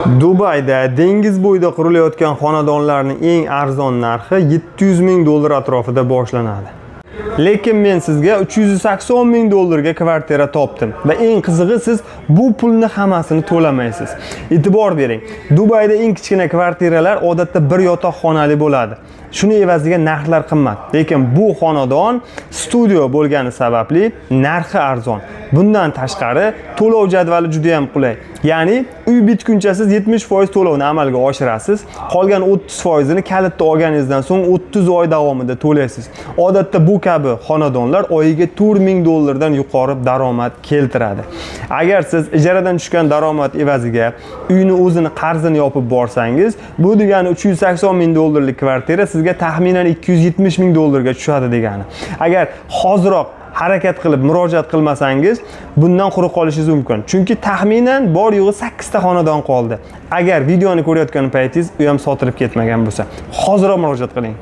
Dubayda dengiz bo'yida qurilayotgan xonadonlarning eng arzon narxi 700 ming dollar atrofida boshlanadi. Lekin men sizga 380 ming dollarga kvartira topdim va eng qizig'i, siz bu pulni hammasini to'lamaysiz. E'tibor bering. Dubayda eng kichkina kvartiralar odatda bir yotoq xonali bo'ladi. Shuni evaziga narxlar qimmat. Lekin bu xonadon studio bo'lgani sababli narxi arzon. Bundan tashqari, to'lov jadvali juda ham qulay. Ya'ni uy bitguncha siz 70% to'lovni amalga oshirasiz, qolgan 30%ini kalitni olganingizdan so'ng 30 oy davomida to'laysiz. Odatda bu kabi xonadonlar oyiga 4000 dollardan yuqori daromad keltiradi. Agar siz ijaradan tushgan daromad evaziga uyni o'zini qarzini yopib borsangiz, bu degani 380 ming dollarlik kvartira sizga taxminan 270 ming dollarga tushadi degani. Agar hoziroq harakat qilib murojaat qilmasangiz, bundan quruq qolishingiz mumkin. Chunki taxminan bor yo'g'i 8 ta xonadon qoldi. Agar videoni ko'rayotgan paytingiz u ham sotilib ketmagan bo'lsa, hoziroq murojaat qiling.